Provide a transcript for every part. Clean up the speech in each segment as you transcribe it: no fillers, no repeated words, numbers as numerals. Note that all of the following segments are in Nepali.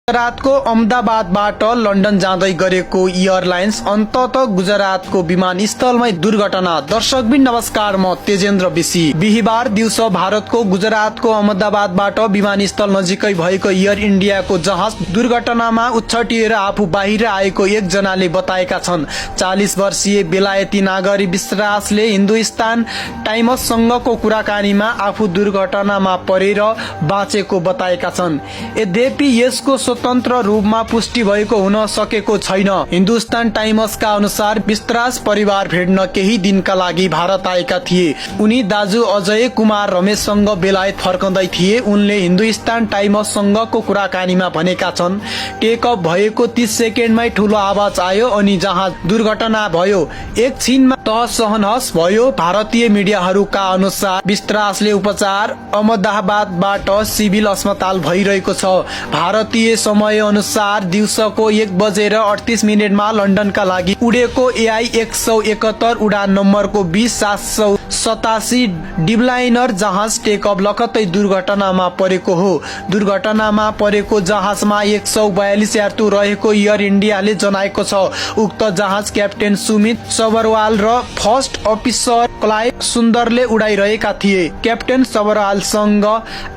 गुजरातको अहमदाबादबाट लन्डन जाँदै गरेको एयरलाइन्स अन्ततः गुजरातको विमानस्थलमै दुर्घटना। दर्शकबिन नमस्कार, म तेजेन्द्र बेसी। बिहिबार दिउँसो भारतको गुजरातको अहमदाबादबाट विमानस्थल नजिकै भएको एयर इन्डियाको जहाज दुर्घटनामा उछटिएर आफू बाहिर आएको एकजनाले बताएका छन्। 40 वर्षीय बेलायती नागरिक विश्वासले हिन्दुस्तान टाइम्ससँगको कुराकानीमा आफू दुर्घटनामा परेर बाँचेको बताएका छन्। यद्यपि यसको स्वतन्त्र रूपमा पुष्टि भएको हुन सकेको छैन। हिन्दुस्तान टाइम्सका अनुसार विश्वास परिवार भेट्न केही दिनका लागि भारत आएका थिए। उनी दाजु अजय कुमार रमेशसँग बेलायत फर्कँदै थिए। उनले हिन्दुस्तान टाइम्ससँगको कुराकानीमा भनेका छन्, टेक अफ भएको 30 सेकेन्डमै ठूलो आवाज आयो अनि जहाज दुर्घटना भयो। एकछिनमा तहस भयो। भारतीय मिडियाहरूका अनुसार विश्वासले उपचार अहमदाबादबाट सिभिल अस्पताल भइरहेको छ। भारतीय समय अनुसार दिउँसोको 1:38 लन्डनका लागि उडेको एआई 171 उडान नम्बरको 20787 डिबलाइनर जहाज टेक अफ लगत्तै दुर्घटनामा परेको हो। दुर्घटनामा परेको जहाजमा 142 यात्रु रहेको एयर इन्डियाले जनाएको छ। उक्त जहाज क्याप्टेन सुमित सबरवाल र फर्स्ट अफिसर क्लाइभ सुन्दरले उडाइरहेका थिए। क्याप्टेन सबरवालसँग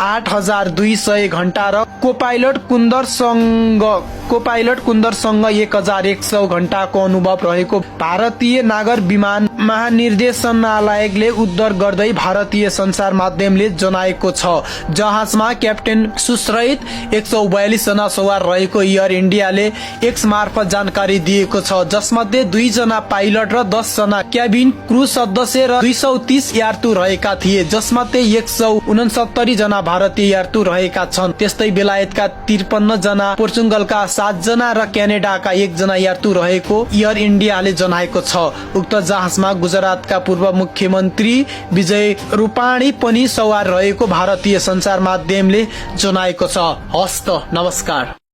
8200 घण्टा र कोपाइलट कुन्दरसँग 1100 घण्टाको अनुभव रहेको भारतीय नागर विमान महानिर्देशनालयले उद्धार गर्दै भारतीय सञ्चार माध्यमले जनाएको छ। जहाजमा क्याप्टेन सुसहित 142 जना सवार रहेको एयर इन्डियाले एक्स मार्फत जानकारी दिएको छ, जसमध्ये 2 जना पाइलट र 10 जना क्याबिन क्रू सदस्य र 230 यात्रु रहेका थिए, जसमध्ये 169 जना भारतीय यात्रु रहेका छन्। त्यस्तै बेलायतका 53 जना, पोर्चुगलका 7 जना र क्यानाडाका 1 जना यात्रु रहेको एयर इन्डियाले जनाएको छ। उक्त जहाजमा गुजरातका पूर्व मुख्यमन्त्री विजय रूपाणी पनि सवार रहेको भारतीय सञ्चार माध्यमले जनाएको छ। हस्त नमस्कार।